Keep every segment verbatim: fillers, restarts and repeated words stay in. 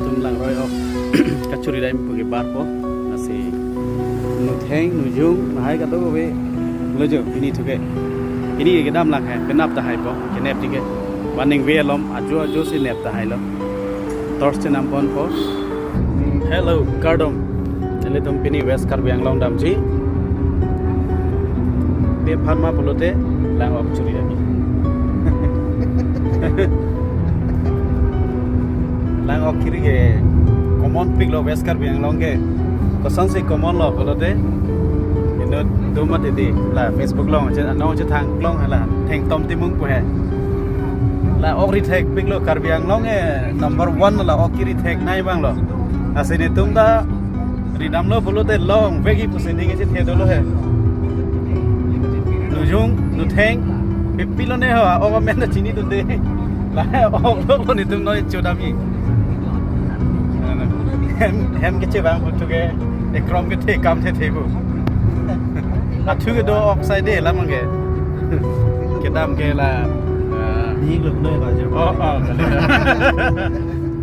Tum langroi ok kachuri dam pu ke barpo. Lasi nutheng nujung lahai kadokave lo jo pini thuke. Pini ke kedam lang hai, penap tahaipo, kenep tike. Vaningve alom ajo ajo si nep tahailo. Torch chenam ponpo. Hello, kardom. Ilitum pini West Karbi Anglong damji. Pi aphan ma pulote lang ok churi dam. Lang ok kiri ke common piklo West Karbi Anglong ke. Kosonsi common lo pulote, inut do mati di la Facebook along che, anong chethang klong hala Thengtom Timung pu he. La ok ri thek piklo, Karbi Anglong ke number one la ok kiri theknei abang lo. Lasi netum ta ridamlo pulote longvek-i pusi ning isi the dolo he. Nujung, nutheng, pipilo ne ho, ok amen ta chinidunde. La ok lo netum noi chodam-i. Hem, hem kechevang pu thuke, ekrom kethe kam thethe pu. Athu kedo ok sai de lam ke. Kedam ke la, ah. Ni ik lo noi ba jo. Oh, oh, kali.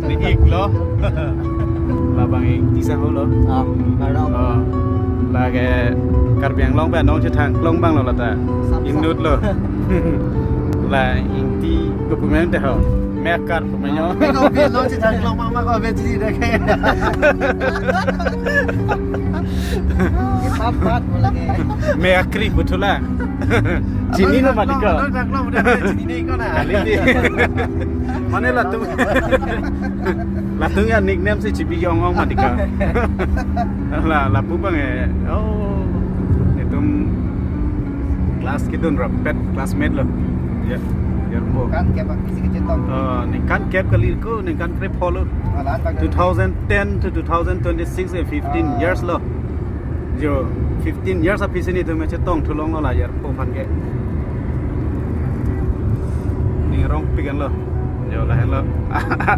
Ni ik lo. Labang ik tisa holo. Ah, kardom. Oh. Lake Karbi Anglong pen anong chethang klong abang lo lata. Sap, sap. Inut lo. La ingti ko pumen te ho. Mekar pumenyo. Ko pi anong chethang klong abang ma ko pen chini dake. Sap, sap, bola ke. Mekri betul lah. Chinilo mati ko. Anong chethang klong udah chinine ko na. Kali di. Mane latum. Latum ya nickname si Chibi Yong Ong mati ko. La, lapu abang eh. Oh. Itum class kedun rapet classmate lo. Ya. Yarpo. Kan kep aphi si kechetong. Oh, ningkan kep kali ko, ningkan krepho lo. Alan bang. Two thousand ten to two thousand twenty-six, eh, fifteen Ah. years lo. Jo, fifteen years aphi si netum chetong thulong lo la yarpo aphan ke. Ning rong pikan lo. Jo, lahenlo.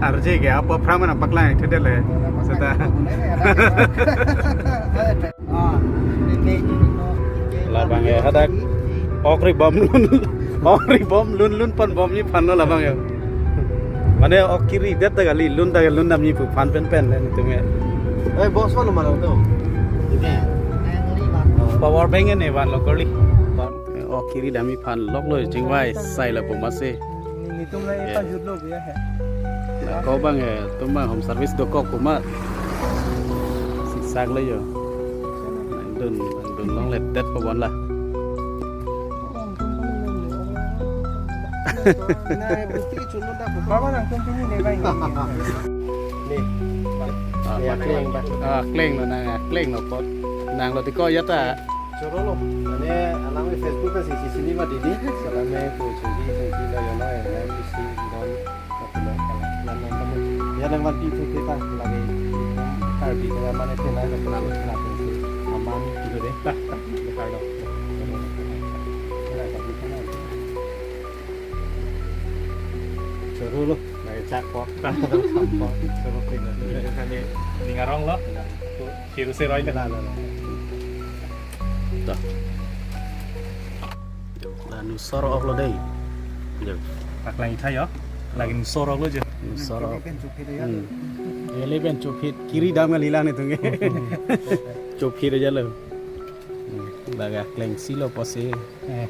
Arje ke apa pram na paklang thede le. Seta. Ah, ini, ini, ini. Labang ya hadak ok ri bom lun. Ok ri bom lun lun pon bom ni phan lo labang ya. Mane ok kiri det ta kali lun ta lun dam ni pu phan pen pen le netum ya. Eh, box mana mana tu? Power bank ne van lo kali. Ok kiri dam ni phan lok lo chingvai sai la pu masi. Netum la Yeah. epajut lo biya he. La ko abang eh, tum abang home service dokok pu ma. Siksak le yo. Dun, dun longle det pu bon la. Na, buti chunu da pu. Baba nangtum pini ne bai. Ni. Ah, Ya, kleng, Pak. Ah, kleng lo nang, ah, kleng lo pot. Nang lo tiko ya ta. Choro lo, mane alang me Facebook kan sisi sini mati di, salam me ko chunji chunji lo yo lo ya, ya, isi don, apa lo, kalau lan lan tamu. Ya, nang mati itu kita lagi Karbi dengan mana channel ke pernah lo pernah itu aman gitu deh. Tah, tah, ya, kalau. Choro lo, lagi cakpot, cakpot, choro pina. Ini ngarong lo, kiru seroi deh. Lah, lah, lah. Tuh. Lah, nu sor ok lo dei. Jo. Paklang itha yo. Lagi nu sor ok lo jo. Nu sor ok. Pen chupit ya. Hmm. Ele pen chupit. Kiri dam kali lang netum ke. Chupit aja lo. Hmm. Laga kleng si lo pusi. Eh.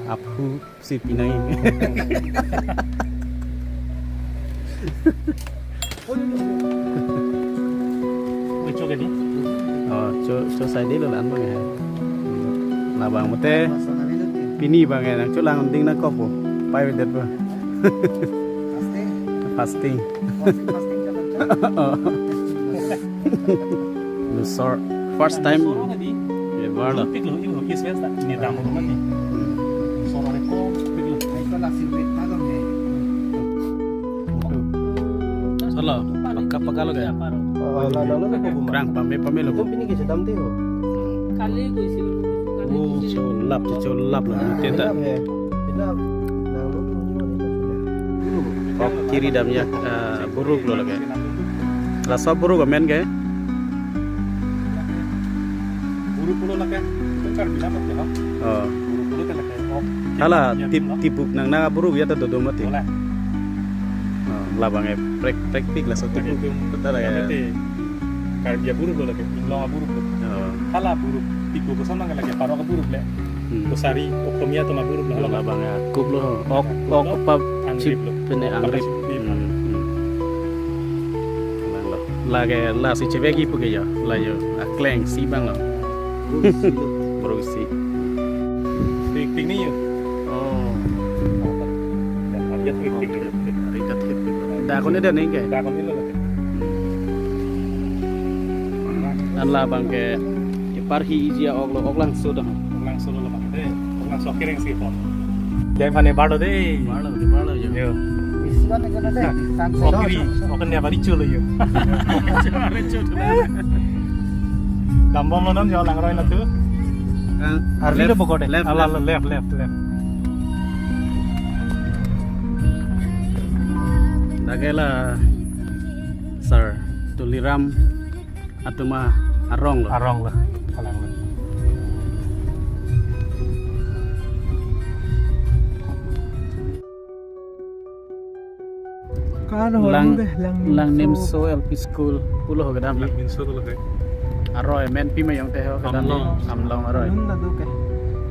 Aphu si pinai. Oi, cho ke di? Oh, cho, cho sai de lo lan abang ya. Labang mate. Pini abang ya, nang cholang ding na kopo. Pai vedet ba. Fasting. Fasting. Fasting, fasting, fasting. Oh. Nusor first time. Nusor tadi. Ya, baru lah. Pik lo, ilo, yes, yes, tak. Ini tamu rumah nih. Nusor ada kok, pik lo. Ito la si wait na lo ni. Solo, pagka pagka lo kaya. Oh, la, la, la, la, la. Kurang pame pame lo. Itu pini kita dam tio. Kali ko isi lo. Oh, cholap, cholap lo. Tenta. Pinap, eh. Pinap. Nang lo punya ni. Ok kiri dam ya, eh, buruk lo lake. Laso buruk amen ke? Buruk pulo lake. Tungkar bilang apa lo? Oh. Buruk pulo ke lake. Ok. Hala tip, tipuk nang na buruk ya ta dodo mati. Boleh. Oh, labang e. Prek, prekpik laso tiku. Lake itum, tata lake. Mate Karbi aburup lo lake, Inglong aburup lo. Oh. Hala aburup, tiku koson nang lake, Parok aburup le. Hmm. Kosari, Okhomia atum aburup lo. Lo hala. Labang ya, kup lo. Ok, ok, lo. Pap, angrip chip lo. Pene ok, angrip. Pap chip. Hmm, hmm. Lang lo. Lake, lasi cheveki puke ya, la yo, akleng si bang lo. Brusi lo. Brusi. Pik, pik ni yo. Oh. Ya, ya, pik, pik. Ari kat hip. Dakon ida ning ke? Dakon ilo lake. An labang ke, ke parhi iji a-ok lo, ok langso dong. Ok langso lo bang. Eh, ok langso kereng si pon. Dam aphan ne barlo de. Barlo, barlo yo. Yo. Isi kan ke na de. Kan se. Ok ri, ok ne bari chulo yo. Chulo, chulo. Dambom lo non yo langroi na tu. Kan arvi left, lo bokot de. Left, ala left. Lo left, left, left. Lake la Sir Tuliram atum arong lo. Arong lo. Alang lo. Kan ho lang, lang de, Langnemso, Langnemso L P School pulo ho kedam. Langnemso lo ke. Aroi menpi ma yong te ho kedam. Amlong. Amlong aroi. Alun ta do ke.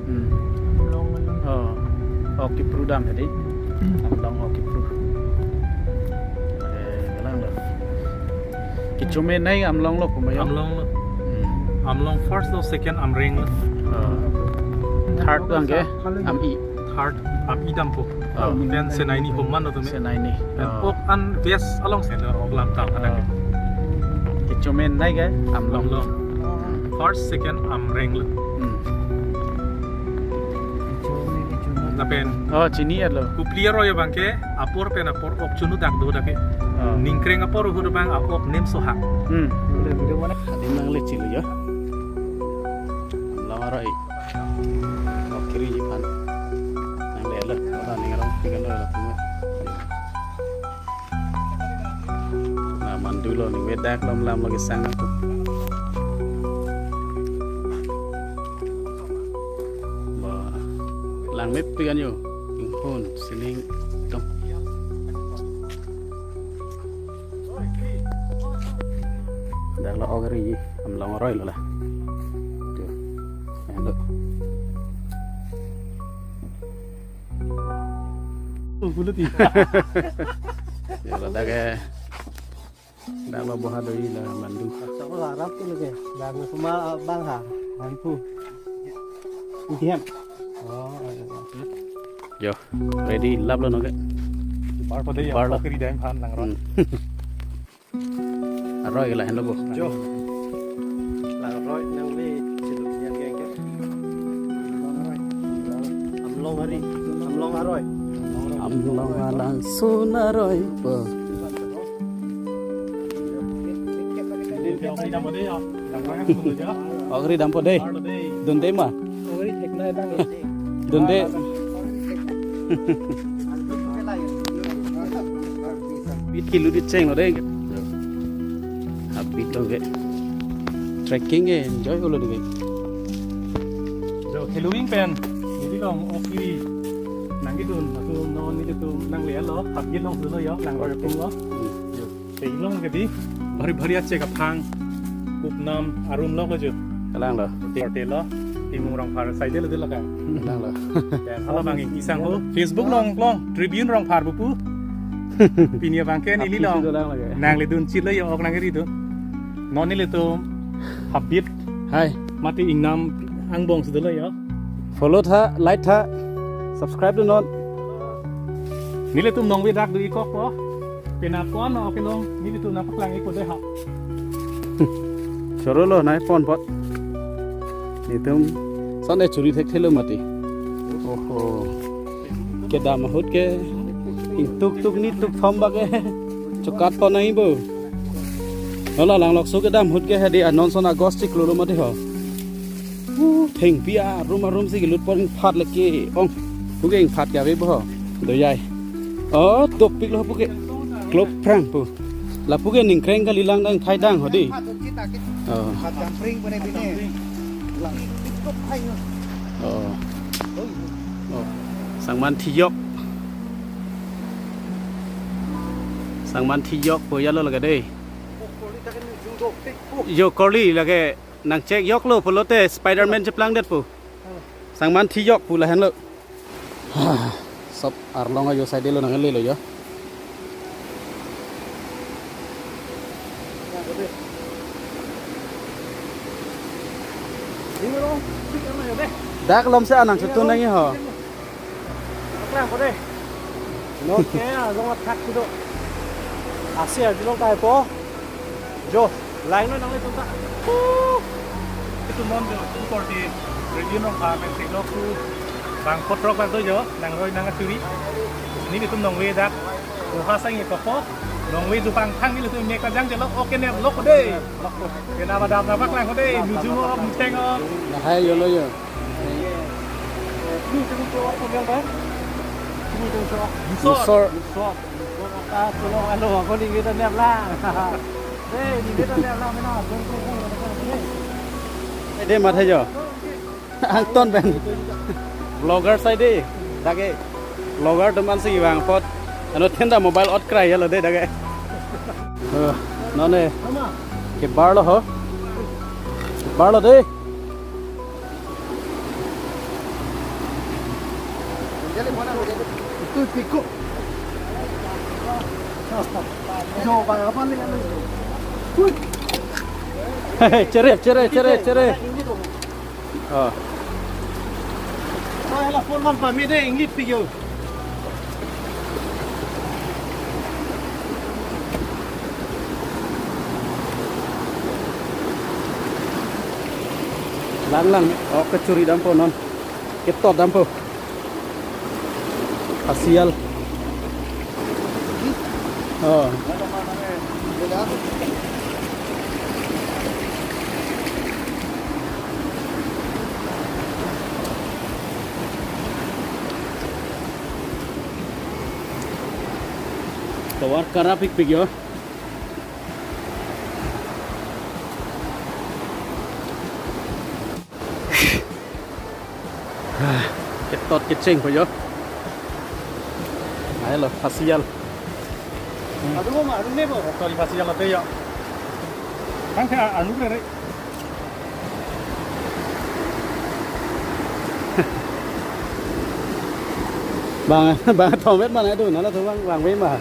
Hmm. Amlong, alun. Oh. Hoki Pru dam tadi. Hmm. Amlong Hoki Pru. Eh, kelang lo. Kechomenei Amlong lo pu ma yong. Amlong lo. Hmm. Amlong first lo, second Amreng lo. Oh. Third bang ke? Halo. Ami. Third Ami dampo. Oh. Then Senaini Homan lo tumi. Senaini. Then oh. Ok an west along se lo, ok lam tang ada ke. Oh. Kechomenei ke Amlong. Amlong. First, second Amreng lo. Hmm. Lapen. Oh, chini lo. Kupli aroi abang ke, apor pen apor ok chunu dak do dak ke. Oh. Ningkreng apor ahut abang a-ok nemso hak. Hmm. Boleh, boleh, boleh. Adim nangle chilo yo. Amlong aroi. Ok kiri ji aphan. Nangle lo, ora ning arong pikan lo lo tumi. Na mandu lo ning, vedak lam lam lagi sang aku. Ba, lang mep pikan yo. Inghun, sining, tum. Dak lo ok ri, Amlong aroi lo la. Tu. Ayan lo. Oh, bulut ni. Ya, ladak ke. Dak lo boha doi la mandu. Sabo harap tu lagi. Dak lo kuma bang ha. Hanpu. Iti hem. Oh, ayo. Yo, ready lap lo noke. Bar pade ya. Bar lo. Kiri dam aphan langroi. Hmm. Aroi ke lahenlo bo. Jo. Langroi nangle chiluk nian ke ke. Amlong aroi. Amlong aroi. Amlong alangsun aroi po. Ok ri dampo de. Dunde ma. Dunde. Bit kilu di cheng lo de. Habit lo ke. Trekking ke enjoy lo de. Jo, Halloween pen. Neli long ok ri. Nangkedun, atum non nelitum nangle lo. Habit long lo yo, langroi pum lo. Jo. Te ilong ke di bhari bhari ache kaphang. Kupnam arum lok lo jo. Kalang lo. Hotel lo. Timung Rongphar side lo de lo ka. Kalang lo. Dan hala bang kisang ho. Facebook long long Tribune Rongphar pupu. Pini abang ke neli long. Aphi si dolang lagi. Nangledun chilo yo, ok nangri dun. Non nelitum habit. Hai. Mati ingnam angbong si dolo yo. Follow tha, like tha, subscribe do non. Nelitum nong vedak do ikok po. Pena pon o kelong, nelitum nangpaklang ikpo de ha. Choro lo nai pon pot. Nelitum son e churi thekthelo mati. Oho. Kedam ahut ke. Ingtuk tuk ni tuk thom ba ke. Chokat pon nai bo. Lo la langlokso kedam ahut ke hadi anon son August chiklo lo mati ho. Uh, thengpi arum arum si kelut pon phat leke ong. Puke ingphat ke ave bo ho. Doyai. Oh, dopik lo puke. Klop prang pu. La puke ningkreng kali lang dang thai dang ho di. Oh. Oh. Oh. Sangman thiyok. Sangman thijok po ya lo lake dei. Jo, korli lake nang check joklo pulote Spider-Man cheplangdet po. Sangman thijok pu lahenlo. Sop arlong ajo side lo nang lelo jo. Dak lom se anang chetun nangji ho. Paklang ko dei. No ke along athak kedo. Asi arjulong kai po. Jo, lain lo nanglitum ta. Itum non jo, itum korte, ready nong pha men sing lo ku. Bang kotrok bang do jo, nangroi nangchuri. Nelitum nongve dak. Duha sang-i kopo. Nongve dupang thang nelitum mek kajang jelo. Oke ne lo ko dei. Kena badam na paklang ko dei. Nujung o, muteng o. Lahai jo lo jo. Ini tu cowok tu yang kan? Ini tu cowok. Musor. Musor. Musor. Ah, tolong alo, ako ni kita niap lang. Eh, ni kita niap lang, mana? Tunggu, tunggu, tunggu, tunggu. Eh, dei, mat hai jo. Angton pen. Vlogger sai dei. Dak ke. Vlogger atum ansi vang apot. Ano thenda mobile ot krai lo dei dak ke. Oh, non ne. Kebar lo ho. Kebar lo dei. Itu piko. Yo, bang, apa nih, anu? Hui. Chere, chere, chere, chere. Oh. Saya lah phone man pamit deh, ingit pik yo. Lang lang, ok kechuri dampo non. Ketot dampo. Khasial. Oh. Tovar karap ik pik yo. Ketot kecheng po yo. Ayo lo, khasial. Aduh, ma, aduh, nebo. Tori khasial lo te yo. Kan saya anu re. Bang, bang, tomet mana itu? Nala tuh bang, bang, bang, bang.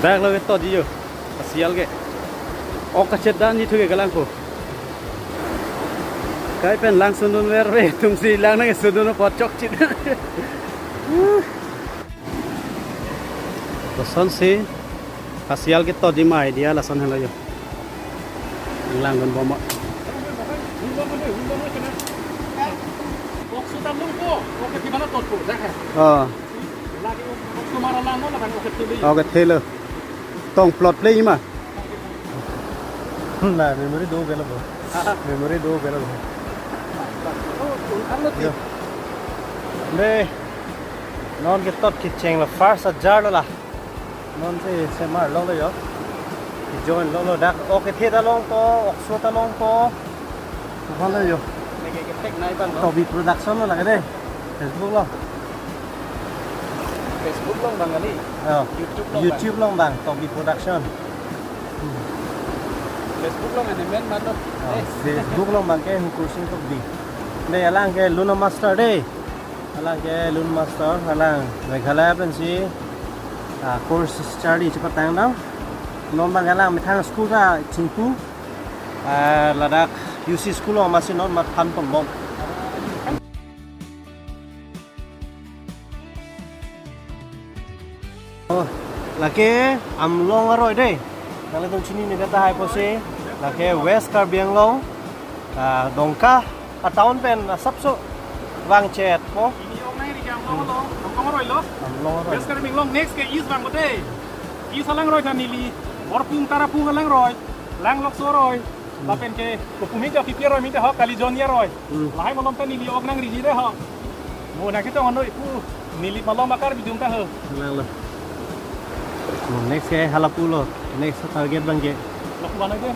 Dak lo ketot yo. Khasial ke. Ok kachet dan ji thu ke kelang ko. Kai pen lang sundun ver ve, tumsi lang nang sundun apot chokchit. Kosonsi khasial ketot ji ma idea lason helo yo. Lang gun bom. Oh. Oke, thelo. Tong plot play ma. Na, memory do gelo bo. Memory do gelo bo. Yo. Ne. Non ketot kecheng lo, first ajar lo la. Non si semar lo lo yo. Join lo lo dak. Oke, the ta long to, okso ta long to. Bang lo yo. Lagi ketek nai bang lo. Tobi Production lo lake dei. Facebook lo. Facebook lo bang kali. Oh. YouTube lo bang. YouTube lo bang, Tobi Production. Facebook lo ngan men man lo. Oh, eh. Facebook lo bang ke Hukur Sing Tobi. Dei, alang ke Luna Master dei. Alang ke Luna Master, alang Meghalaya pensi, ah, course charli chepatang dam. Non bang alang methang school ta chingpu. Ah, ladak U C school lo masi non mat phan pon bom. Oh, lake Amlong aroi dei. Nanglitum chinine tahai pusi, lake West Karbi Anglong, ah, Dongka, a town pen asapso vangchet po. Ini ong nai ri ke Amlong lo, Amlong aroi lo. Amlong aroi. West Karbi Anglong next ke East vang ko dei. East alang roi ta neli, Borpung Tarapung alang roi, Langlokso roi. Lapen ke, kopumin ke P P R roi, min ke ho, Kalijonia roi. Hmm. Lahai malom ta neli ok nangriji dei ho. Mo na ketong ano ipu, neli malom akar bijung ta ho. Lang lo. Mo next ke hala pulo, next target bang ke. Lok mana ke?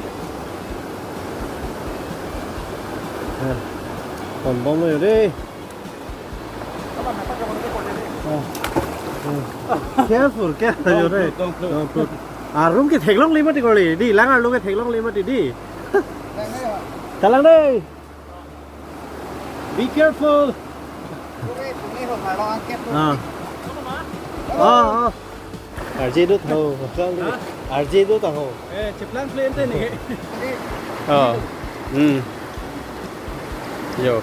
Eh, pon bom lo yo dei. Oh. Careful, careful. Don't float, don't float. Don't float. Arlum ke theklongle mati kali. Di, lang arlum ke theklongle mati di. Kalang dei. Be careful. Ah. Ah, ah. Arje do tho. Arje do tho. Eh, cheplang plane te ni. Oh. Hmm. Yo.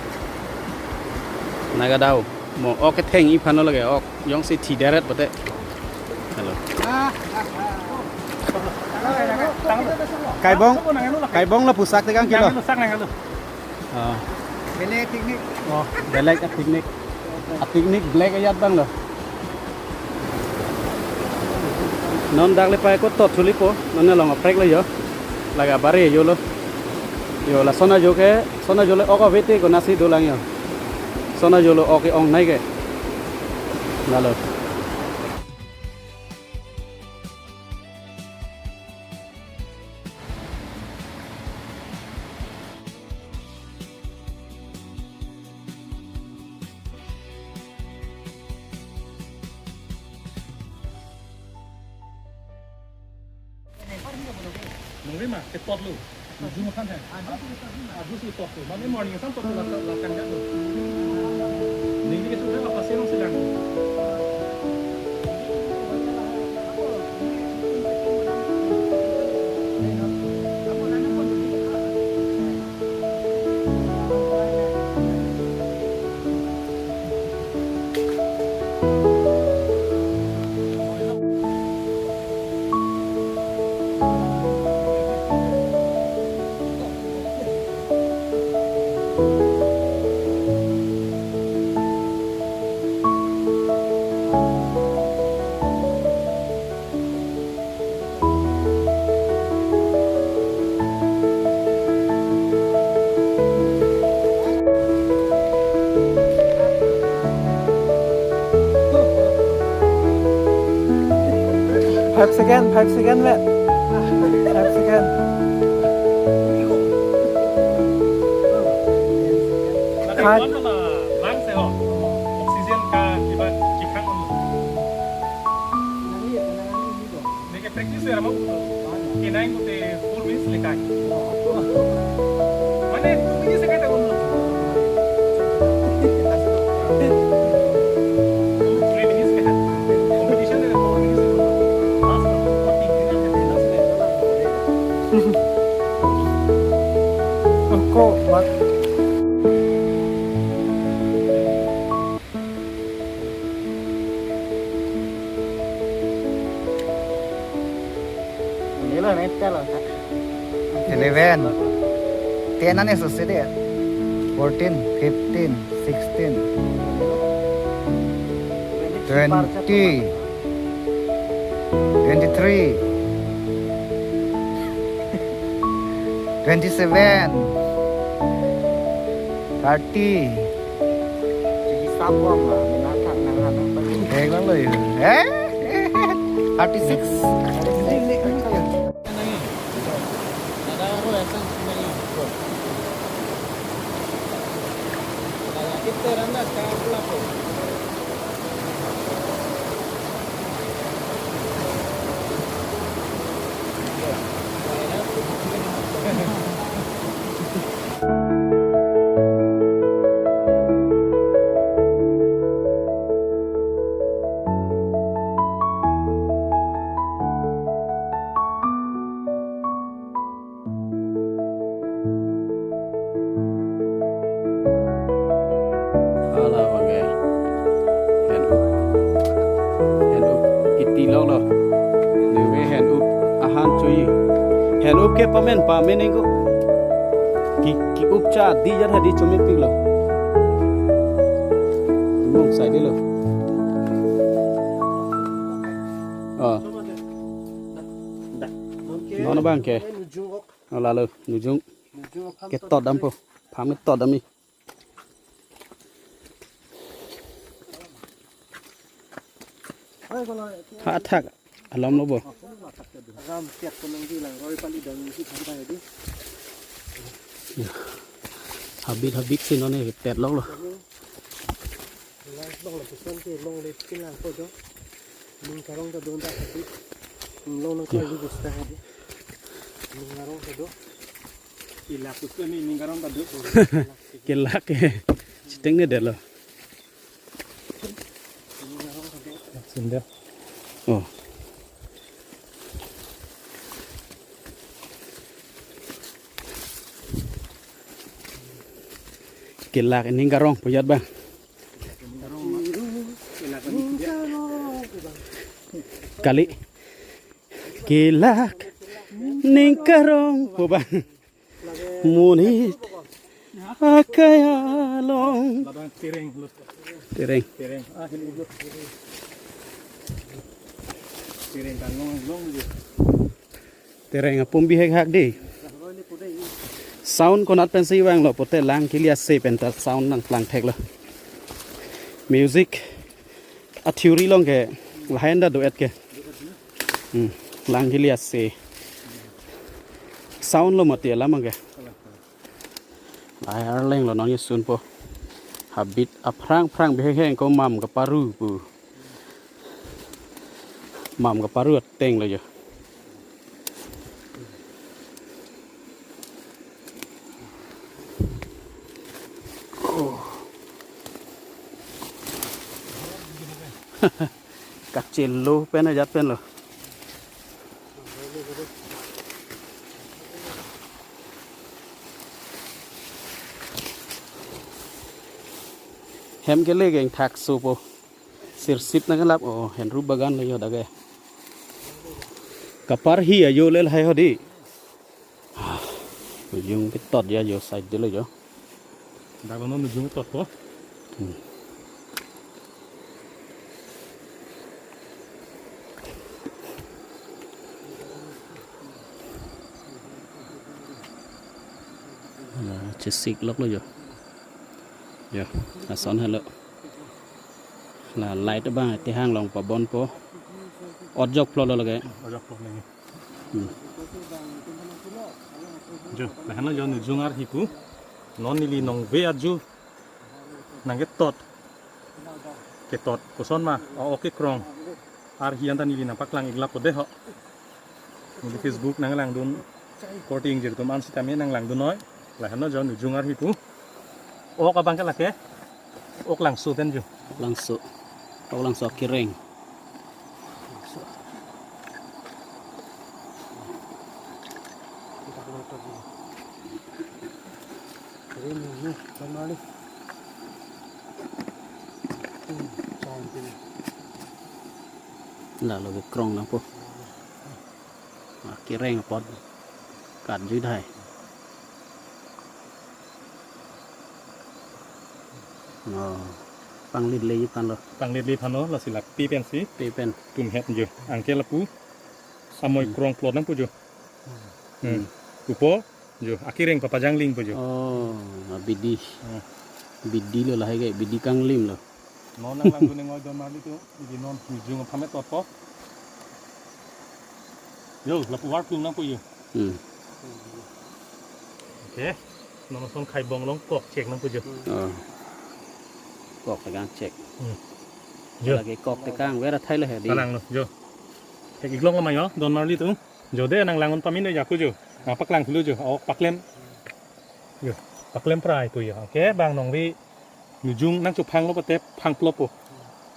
Naga dau. Mo ok ketheng iphan lo lake, ok jongsi thi deret pute. Hello. Kaibong, kaibong lapusak tekang kilo. Nanglusak nanglu. Oh. Bele teknik. Oh, belek a teknik. A teknik belek ajat abang lo. Non dak le pai ko tot thulipo, non along aprek lo yo. Lake abari yo lo. Yo lason ajo ke, son ajo le ok ave te konatsi dolang yo. Son ajo lo ok ke-ongnei ke. Lalo. Nungri ma, ketot lo. Nujung kan hai. Adu si tot lo. Mane morning sam tot lo, la, la kan jat lo. Ningri ke sudah apa sih nong sedang. Five second, five second, man. Five second. Five. Oxygen ka kiba chikhang un. Neke practice era mau. Kenang ko te four minutes lekai. Mane two minutes lekai ta un. Three minutes lekai. Competition era four minutes. Last fourteen minutes. Ako, mat. Eleven. Ten ani susi de. Fourteen, fifteen, sixteen, twenty, twenty-three, twenty-seven, thirty. Hisap ko ma, minata nang ano pa. Thek lang lo yun. Eh? Thirty-six. Ala abang ke. Hen up. Hen up. Kiti lok lo. Neve hen up. Ahan chui. Hen up ke pamen pamen ingko. Ki, ki up cha di jar hadi chumi pik lo. Mong sai di lo. Oh. Non abang ke. Oh, lalo, nujung. Ketot dampo. Pamit tot dami. Ha thak. Alom lo bo. Habit habit si non he tet lok lo. Long le pison ke long le pinlang ko jo. Ning karong ta do ta hadi. Ning long nang kali gusta hadi. Ning karong ta do. Ila gusta ni ning karong ta do. Kelak ke. Chiteng ne delo. Ning karong ta do. Sunda. Oh. Kelak ning karong pujat bang. Kali. Kelak ning karong pu bang. Monit akai along. Labang tireng lut. Tireng. Tireng. Ah, ini lut. Tireng kan long long je. Tereng apum bihek hak di. Sound konat pensi vanglo pote lang kili ase penta sound nangplang theklo. Music a theory along ke lahain ta duet ke. Hmm, lang kili ase. Sound lo mati alam ke. Lahai arleng lo nang yesun po. Habit aphrang phrang bihek heng ko mam kaparu pu. Mam kaparu ateng lo jo. Oh. Kachelo pen ajat pen lo. Hem kele geng thak so po. Sirsip nangkelap, oh, henru bagan lo jo dage. Kaparhi ajo le lahai hodi. Ujung ketot ya jo side de lo jo. Dak lo nujung tot po. Hmm. Nah, chesik lok lo jo. Jo, ason helo. La light abang tehang long pabon po. Ojok plo lo lage. Ojok plo lagi. Hmm. Jo, lahenlo jo nujung arhi pu. Non neli nongve aju nangketot. Ketot koson ma, o, ok kekrong. Arhi anta neli nangpaklang iklap po de ho. Neli Facebook nanglangdun. Korte ingjir atum an sitame nanglangdun noi. Lahenlo jo nujung arhi pu. Ok abang ke lake. Ok langso pen jo. Langso. Ok langso kereng. Lalo kekrong nangpo. Ah, kereng apot. Kat jui dai. Oh. Panglit le aphan lo. Panglit le aphan lo, lasi la pe pensi. Pe pen. Tum het jo. Anke lapu. Samoi krong plot nangpo jo. Hmm. Upo jo. Akereng papajangling po jo. Oh, abidi. Hmm. Bidi lo lahai ke, bidi kanglim lo. Non nanglangdun ingoi don marli atum, di non nujung aphan me tot po. Jo, lapu war tung nangpo jo. Hmm. Okay. Non ason khai bong along kok chek nangpo jo. Oh. Kok tekang chek. Hmm. Jo. Lake kok tekang, vera thai lo hedi. Kalang lo, jo. Thek iklong lo ma jo, don marli atum. Jo de nanglang un pamino jaku jo. Nangpaklang thulo jo. Oh, paklem. Jo, paklem prai pu jo. Okay, bang nongve nujung nangchophang lo pate phang plop po.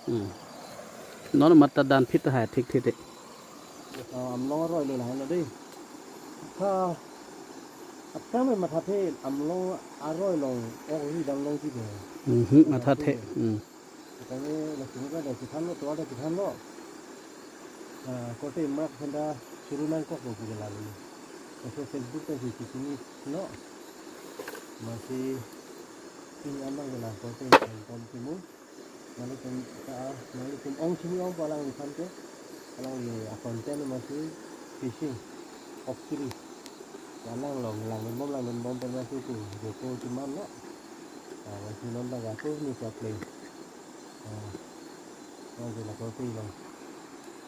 Hmm. Non matha dan phit hai thik thik thik. Ah, amlong aroi lo lahai lo de. Ha. Aphrang me mathathe amlong aroi long ok ri dam long ti de. Mhm, mathathe. Hmm. Kami lasi muka da kithan lo, tovar da kithan lo. Ah, korte mak khanda suru nangkok lo pu ke lalo. Laso Facebook ta si kisini lo. Masi ini amang ke la korte nangkom timu. Malitum ta, malitum ong sini ong pu alangliphan ke. Alangli a-content masi fishing. Off kiri. Alang long langdun bom langdun bom pen masi tu. Joko cuman lo. Ah, masi non ta gato ni sa play. Ah, non je la korte lo.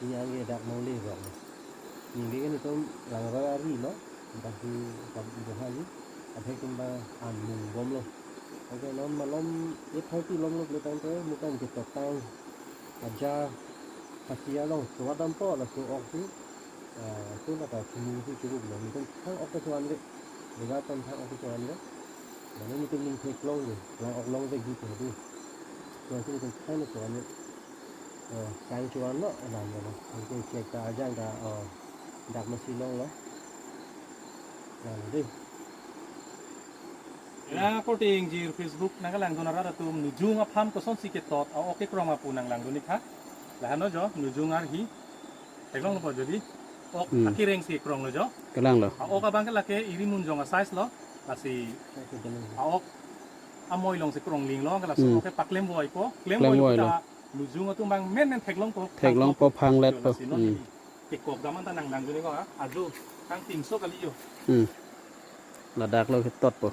Ini angke dak mongle rok. Ningke kan itum langroi ari lo. Dak si kap Johali. Athek tum ba an mung bom lo. Okay, non malom eight thirty lom lo pule tangte mukan ketok tang. Aja. Pasi along chowa dampo laso ok si, ah, laso lata chini si churuk lo. Nelitum thang ok kecho-an le. Lega pen thang ok kecho-an le. Mane nelitum ning theklong le. Lang ok longvek di ke di. So si nelitum thang kecho-an le. Oh, thang cho-an lo, alam lo. Nelitum check ta ajang ta, oh, dak masi long lo. Lang di. Ya, korte ingjir Facebook nangkelangdun arat atum, Nujung aphan kosonsi ketot a-ok kekrong ma pu nanglangdun ik tha. Lahenlo jo, Nujung arhi. Theklonglo po jo di. Ok, Hmm. akereng si kronglo jo. Kelang lo. A-ok abang ke lake iri munjong a-size lo. Lasi a-ok amoi along si krongling lo, laso Hmm. ok ke paklem voi po. Klem Klem voi voi lo. ta Nujung atum abang menmen theklong po. Theklong po, phanglet po. Lasi non Hmm. ini. Kekok dam anta nanglangdun ik ko, ha? Ajo, kangtingso kali jo. Hmm. Ladak lo ketot po.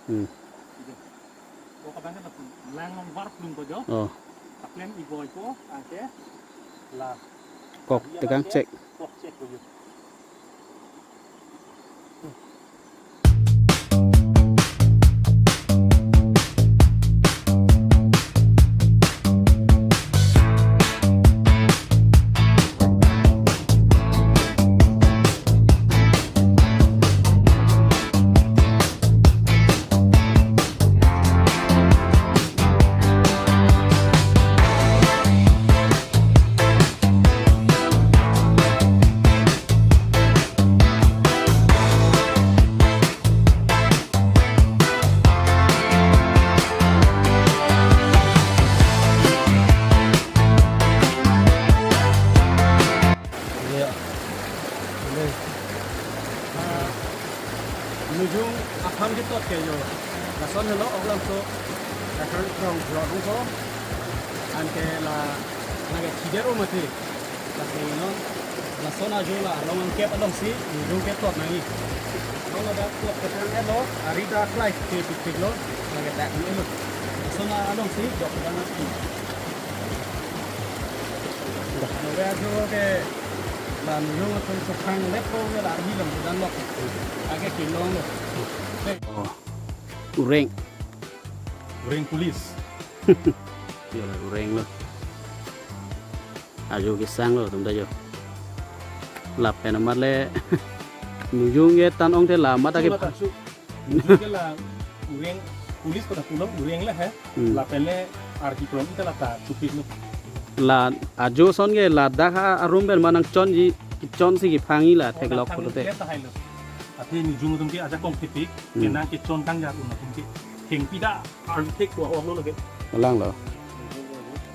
Hmm. Ok abang ke lang along var plung ko jo. Oh. Paklem ik voi ko, anke la Kok Iya, tekang Bang, cek. Kok cek ko jo. Ya. Ini. Ah, Nujung aphan ketot ke jo. Lason helo ok langso. Lason krong blok ko. Anke la lake chider o mati. Lake non. Lason ajo la along angkep along si Nujung ketot nangji. Along ada tot ke tang elo. Ari ta klai ke pik pik lo. Lake dak ni lo. Lason along si jok dan nasi. Dah. Ave ajo ke la Nujung atum sephanglet po ke la arhi lam dan lok. Ake kelong lo. Oh. Ureng. Ureng police. Yo la ureng lo. Ajo kesang lo tum ta jo. Lapen amat le Nujung ke tan ong te la amat ta ke Nujung ta su. Nujung ke la ureng police pada pulo ureng le he. Hmm. Lapen le arhi krong ita lata chupik lo. La ajo ason ke ladak ha arum pen ma nangchonji, chonsi kephangji la theklok pulote. Athe Nujung atum ke ajakong thepik, Hmm. kenang kechon kangjar un atum ke. Thengpi ta arthek ko ok lo lake. Lang lo.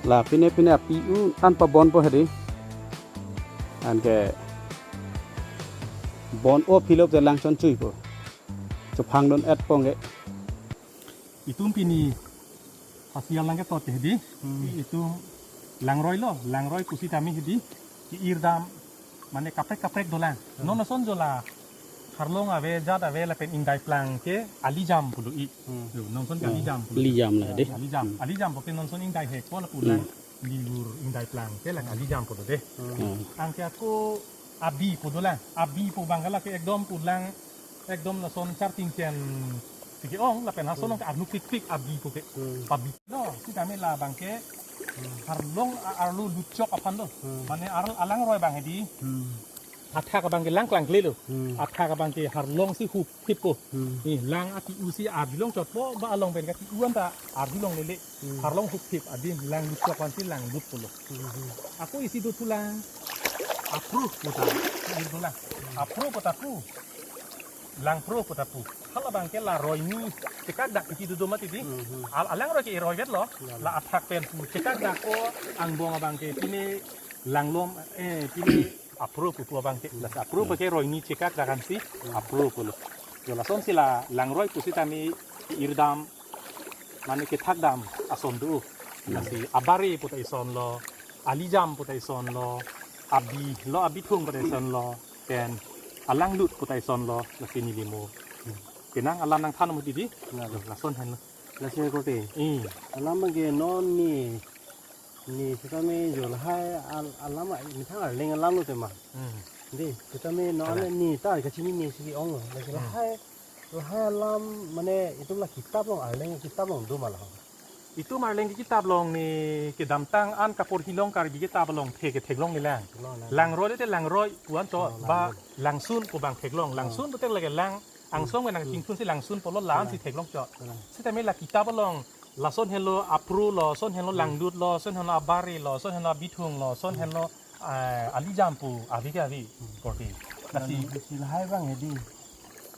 La pine pine api un an pabon po hedi. Anke bon o philop te langchon chui po. Chephangdun et pong ke. Itum pini Hasial nangketot ke hedi. Hmm. Itum langroi lo, langroi pusitame hedi. Ke-ir dam, mane kaprek kaprek dolang. Hmm. Non ason jo la harlong ave, jat ave lapen ingdai plang ke alijam pulo i. Hmm. Yo, non ason ke Hmm. alijam pulo. Alijam la dei. Alijam, Hmm. alijam puke non ason ingdai hek po la pulang. Hmm. Lilur ingdai plang ke la alijam pulo dei. Hmm. Anke ako abi pu dolang. Abi pu abang ke lake ekdom pulang ekdom lason charting chen si ke-ong lapen lason Hmm. ke arlu pikpik abi puke. Hmm. Pabi. No, sitame la abang ke Hmm. harlong a-, arlu lutchok aphan lo. Hmm. Mane ar-, alangroi abang hedi. Hmm. Athak abang ke langklang klelo. Hmm. Athak abang ke harlong si hup phip po. Hmm. Ni lang ati-u si arjulong chot po ba along pen kati-u anta arjulong lele. Hmm. Harlong hup phip adim lang lutchok aphan si langlut pulo. Hmm. Ako isi do pulang. Apro puta. Isi do lang. Apro puta pu. Lang pro puta pu. Hala abang ke la roini chekak dak kiti do do mati di. Hmm, hmm. Al-, alangroi ke roivet lo. Ya, ya. La athak pen pu chekak dak ko angbong abang ke pine langlom, eh, pine apro pu pu abang ke. Lasi apro ke roini chekak dak ansi apro pulo. Yo lason si la langroi pusitame ke-ir dam mane kethak dam ason do. Hmm. Lasi abari puta ison lo, alijam puta ison lo, abi lo, abithung puta ison lo, pen alanglut puta ison lo, lasi neli mo. Penang alam nangthan mo didi. Ya. Lason henlo. Lasi korte. Hmm. Alam abang ke non ni, ni sitame jo lahai al-, alam a-, methang arleng alam lo tema. Hmm. Dei, sitame non Ada. ni ta kachini ni si ong lo. Lasi Hmm. lahai, lahai alam mane itum la kitap along, arleng kitap along do ma la ho. Itum Arleng ke kitap along ne kedamtang an kaporhi along Karbi kitap along the ketheklong ne lang. Theklong lang. Langroi le te langroi pu-an to, oh, ba langroi. Langsun pu abang theklong. Oh. Langsun pulote lake lang angsong ke nang chingthun si langsun pulo la-an si theklong chot. Kalang. Sitame la kitap along lason helo apro lo, lason helo langlut lo, lason helo abare lo, lason helo abithung lo, lason helo, eh, alijam pu ave ke ave korte. Lasi, lasi lahai abang hedi.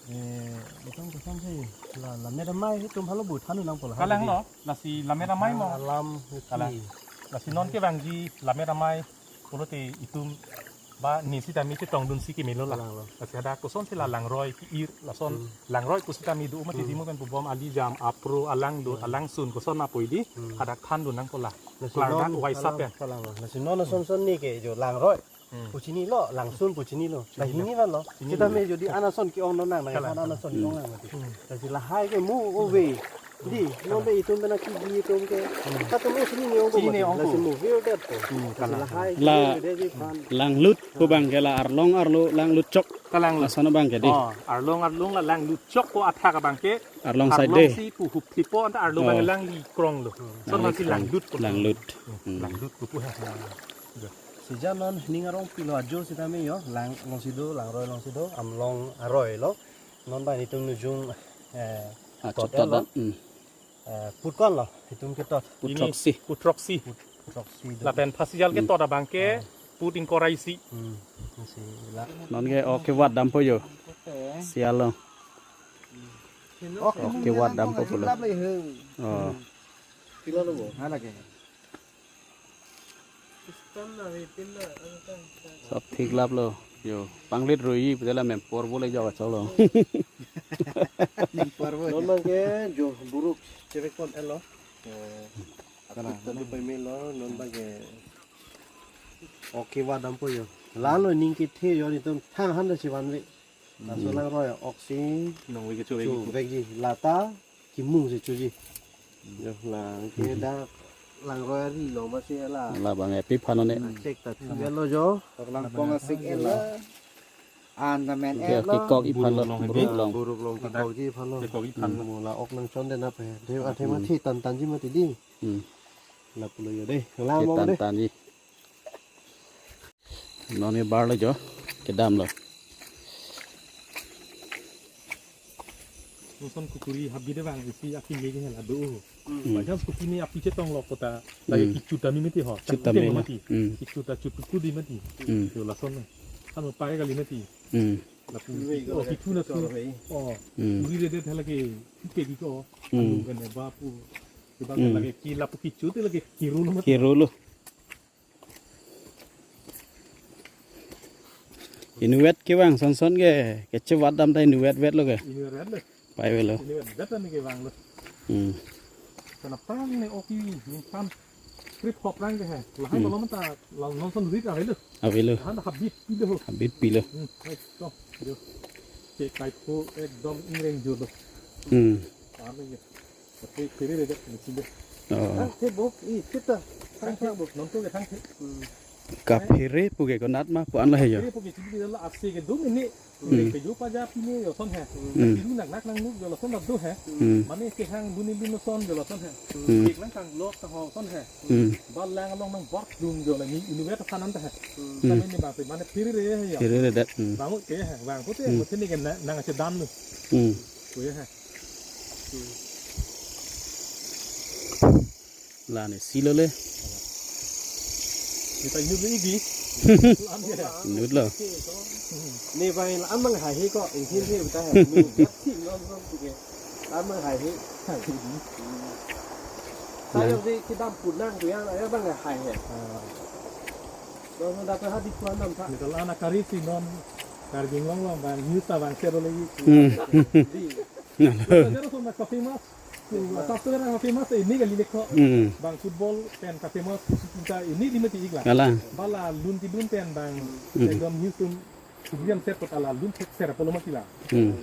Eh, itum kosonsi la, Lammet Amei itum halo bu than nangpo lahai. Kalang hedi. Lo, lasi Lammet Amei mo. Alam hedi. Kalang. Lasi non kevangji Lammet Amei pulote itum ba ne sitame chetongdun si kemelo la. Kalang lo. Lasi hadak kosonsi la langroi ke-ir lason. Hmm. Langroi pu sitame do mati. Hmm. Dimo pen pubom alijam, apro, alanglut, oh, alangsun koson apo hedi. Hmm. Hadak thandun nangpo la. Lasi klardak non waisap kalang, ya. Kalang lo. Lasi non son son ne ke jo langroi. Hmm. Pu chinilo, langsun pu chinilo. Chinilo. Dah hini lo. Chinilo. Sitame jodi an ason ke-ong non nang, kalang, an ason ke-ong nang mati. Hmm. Lasi lahai ke mo ove. Di, non de itum pena kiji itum ke. Hmm. Katumo chini ne-ong ko. Chini mati. Ne-ong ko. Lasi mo vir det ko. Hmm, lasi kalang. Lahai la ke vir det di pan. Langlut pu abang ke la arlong arlo langlut chok. Kalang lo. Lason abang ke di. Oh, arlong arlong la langlut chok ko athak abang ke. Arlong side de. Arlong si pu hup thipo anta arlong, oh, abang langli krong lo. Lason langli abang si krong. Langlut ko. Langlut. Hmm. Hmm. Langlut ko pu ha. Sija non ning arong pilo ajo sitame jo, lang along si do, langroi along si do, Amlong aroi lo. Non abang itum nujung, eh, ah, tot chot el lo. Tot, hmm. Eh, put ko-an lo, itum ketot. Put throksi. Put throksi. Put, put throksi do. Lapen phasi jal ketot abang ke, ah, put ingkoi ra isi. Hmm, isi la. Non ke ok kevat dampo jo. Sial lo. Ok, ok kevat dampo pulo. Oh. Pilo lo bo. Hala ke. Sob thik lap lo. Jo, panglit rui putela mempor bole jo kachok lo. Mempor bole. Non abang ke jo buruk chevek pon el lo. Eh, kalang. Atut tadu pemelo, non abang ke. Ok kevat dampo jo. La-an lo ning kethe jo itum thang han da si vanve. Laso, hmm, langroi ok si nong wik kecho, chu vekji. Vekji. Lata kimung si chuji. Jo, la ke, hmm, dak langroi ari lo masi la. La abang epi phan one. Chek ta thu lo jo. Langpong asik el lo. An ta men el lo. Kekok iphan lo, buruk long. Buruk long kekokji iphan lo. Kekokji iphan lo. Hmm, la ok nangchon de na pe. De athe, hmm, mati tan tanji mati di. Hmm. Lapulo jo de. La ke mo tan de. Tanji. Non ke bar lo jo, kedam lo. Lason kukuri habit abang isi akim lagi hela do. Hmm. Banyak kukuri ne api chetong lo kota. Lagi, hmm, kichut ami mati ho. Chut ami lo mati. Hmm. Kichut ta chut kukuri mati. Hmm. Yo lason. Kan pai kali mati. Hmm. Lapu, oh, kichut na su. Oh. Hmm. Kuri redet hala ke. Ke di ko. Hmm. Anu kan bapu. Kiba, hmm, lagi ki lapu kichut lagi kiru lo mati. Kiru lo. Inutvet kevang son son ke, kechevat dam ta inutvet vet lo ke. Inutvet lo. Pai vet lo. Inutvet vet lo ne kevang lo. Hmm. Karena prang ne oki, ne prang trip hop prang ke he. Lahai, hmm, malom ta, la non son rit ave lo. Ave lo. Han habit pilo ho. Habit pilo. Hmm, hai, to, jo. Ke kai pho ekdom ingreng jo lo. Hmm. Ave jo. Tapi phere redet, ini sini. Oh. Thang the bo, i, kita. Thang the bo, nonto ke thang the. Hmm. Kaphere pu ke konat ma pu-an lo he jo. Kaphere pu ke chini la ase ke do mene. Hmm. Ke jo paja pine jo son he. Hmm. Kiru nak nak nang nuk jo lo son do he. Hmm. Mane kehang duni dun son jo lo son he. Hmm. Kek lang kang lok ta ho son he. Hmm. Bal lang along nang bark dun jo la ni inutvet thanan ta he. Hmm. Kami ni bang mane phere re he jo. Phere redet. Hmm. Bang ke he, bang ko te, hmm, ko te ni ke na, nang ache dan lu. Hmm. Ko ya he. La ne si lo le. Kita inut lo igi. Inut lo. Ne bai la amang hai he ko, inghin he uta he. Nu gat si lo lo tu ke. Amang hai he. Hai he. Saya di kita pulang tu ya, ya bang hai he. Ah. Lo lo dapat hadi puan nam ta. Ni kalau anak kari si non, kari binglong long bang, news ta bang share lagi. Hmm. Di. Lo share so mas kopi mas. Sab se famous ini kali lekho. Hmm. Bang football pen ka famous kita ini di mati ikla. Kalang. Bala lun ti lun pen bang, hmm, ekdom news tum, kemudian set kota la lun set ser apolo mati la. Hmm.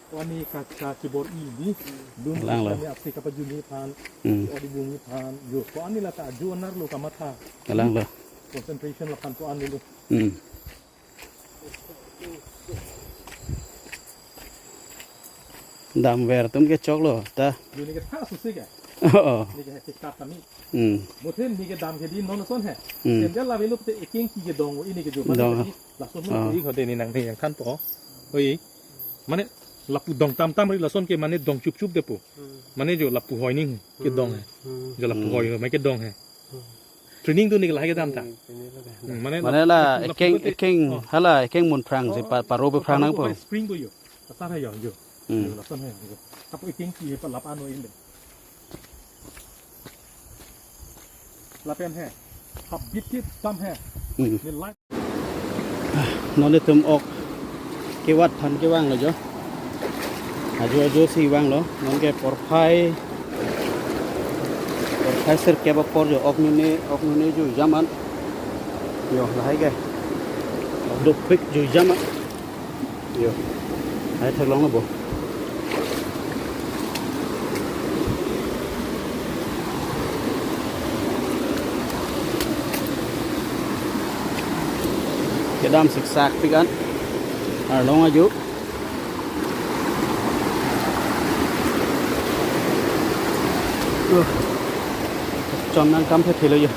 Ko-an ni kacha kibor i di lun. Kalang lo. Ko-an ni apsi kapajuni phan. Hmm. Odi bungi phan. Jo, ko-an ni la ta jo anar lo kamatha. Kalang lo. Concentration la phan ko-an ni lo. Hmm. Damver atum ke choklo ta. Yo, neke tha susi ke. Oh. Neke he pick up kami. Hmm. Muthe neke dam ke di non son he. Hmm. Sandal la velo te ekeng ki ke dong, ini ke jo. Dong. Lason mo. Oh. Ko ik hode ni nang yang thanpo. Oi. Mane lapu dong tam tam ri lason ke mane dong chup chup depo. Hmm. Mane jo lapu hoi ni ke dong he. Hmm. Jo lapu hoi ma ke dong he. Hmm. Training tu neke lahai ke dam ta. Hmm, mane mane la lapu, lapu ekeng, te-, ekeng, oh. Hala ekeng mun phrang si pa, paro pe phrang nangpo. Spring ko yo. Asar hai yo, yo. Hmm. Yo, lason hai yo. Kapu ekeng ki he pa lap ano in de. Lapen he. Habit ke dam he. Hmm. Ne lai. Non itum ok kevat aphan kevanglo jo. Ajo ajo si vanglo. Non ke porphai, porphai sirkep apor jo, ok nune, ok nune jo jam an. Yo, lahai ke. Dopik jo jam an. Yo. Hai theklonglo bo. Kedam siksak pik an. Arlong ajo. Uh. Chon nangkam thethelo jo.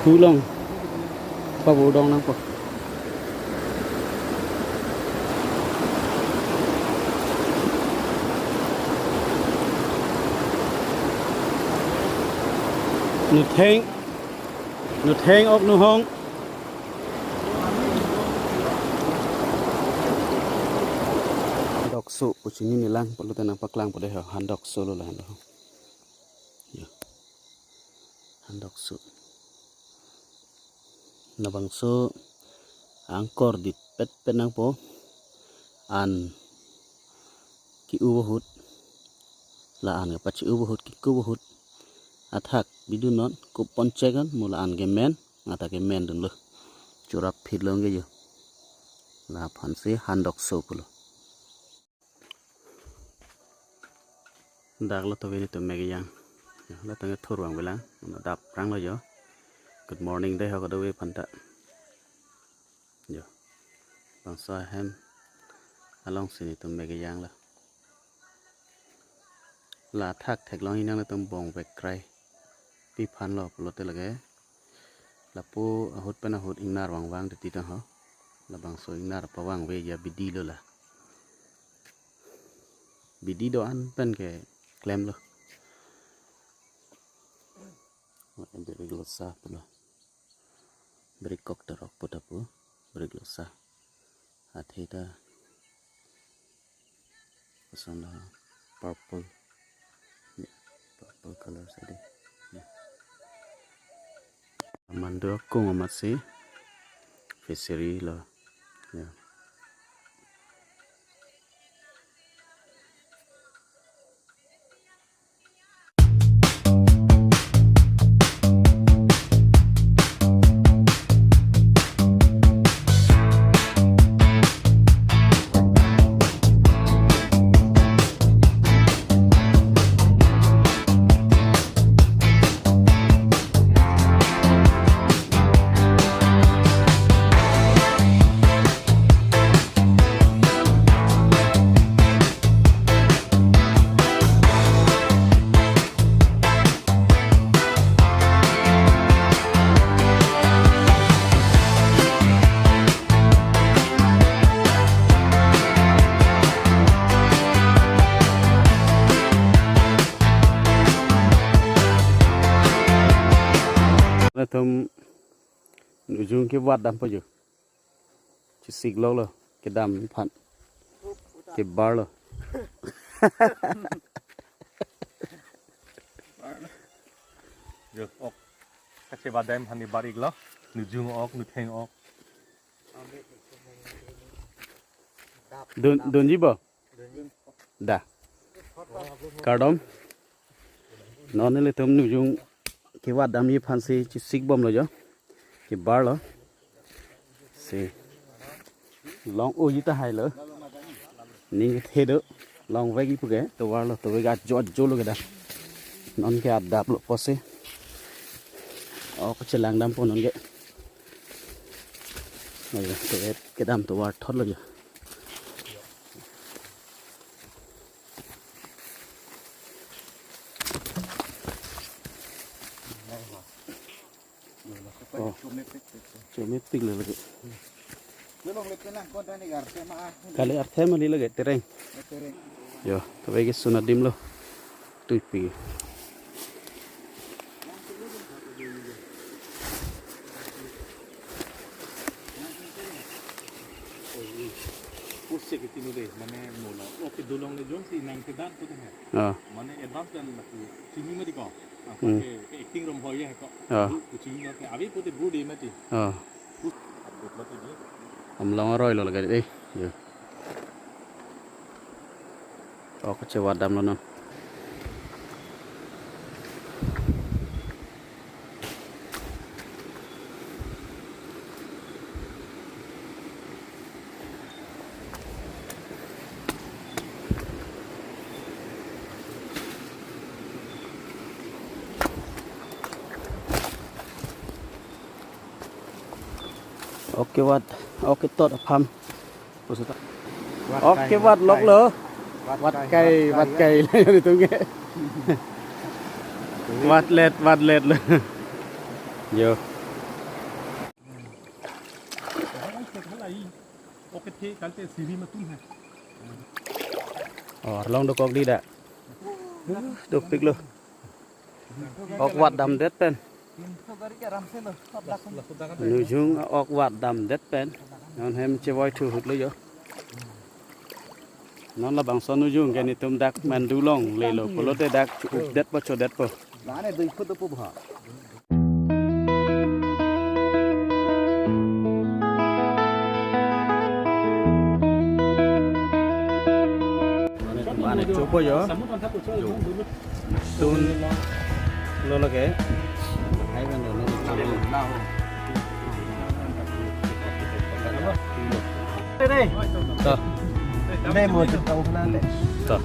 Hulong. Pavo dong nangpo. Nutheng, nutheng ok nuhong. Dokso puchini nilang pulote nangpaklangpo dei ho, han dokso lo la han do. Ya. Han dokso. Labangso angkor dit pet pet nangpo. An ke-u ahut. La-an ke pache-u ahut, ke-u ahut. Athak bidun non, kupon chek an, mo la-an ke men, ngata ke men dunlo. Churap phit long ke jo. Laphan si han dokso pulo. Dak lo to vini to mek yang. Ya, la tang thur vangvelang. Dap rang lo jo. Good morning dei ho kadokave aphanta. Jo. Bangso ahem along si nelitum mek yang lo. La thak theklong inang nelitum bong vek krai. Pi aphan lo pulote lake. Lapu ahut pen ahut ingnar vangvang titi tang ho. Labangso ingnar pavangve ya bidi lo la. Bidi do-an pen ke klem lo. Brik lo sa pulo. Brik kok terok puta pu. Brik lo sa. Athe ta. Koson lo purple. Ya, purple color sa dei. Ya. Mando kung amat si fishery lo. Ya. Latum nujung kevat dampo jo. Chesik lok lo, kedam aphan. Kebar lo. Jo, ok. Kachebat dam aphan ni bar iklo. Nujung ok, nutheng ok. Dun, dunji bo? Da. Kardom. Non nelitum nujung kevat damji aphan si chesik bomlo jo. Kebar lo. Si. Long uji tahai lo. Ning kethe do. Longvek ipuke tovar lo, tovar ke ajo ajo lo kedam. Non ke adap lo pusi. Oh, kachelangdampo non ke. Oh ya, tovar kedam, tovar thot lo ya. Oh. Chomepik lo lake. Kali arthe mali lake, tereng. Yo, tovar ke sun adim lo. Tuipi. Pusi ke tinu de, mane mola. Oke, dolong le jongsi nangkedan pute he. Ah. Mane advance dan laku chini mati ko. Hmm. Ke, ke acting rom hoye ko. Ah. Bu, kuching lo ke, abi pute bu de mati. Ah. Update mati di. Amlong aroi lo lake de. Yo. Oh, kachewat damlo non. Oke, vat, oke, tot apam. Pusita. Oke, vat lok lo. Vat kai, vat kai, vat kai. Vat kai. Vat let, vat let lo. Yo. Oke, the, kalte siri matum hai. Oh, arlong dokok di dak. Dopik lo. Ok vat damdet pen. Nujung ok vat damdet pen. Non hem chevoi thu hut lo yo. Non labangso nujung ke netum dak Mandu longle lo pulote dak update po chodetpo. Lane dui phut po bha. Mane chopo yo. Tun lo lake. To. Dei mo chutang khana le. To.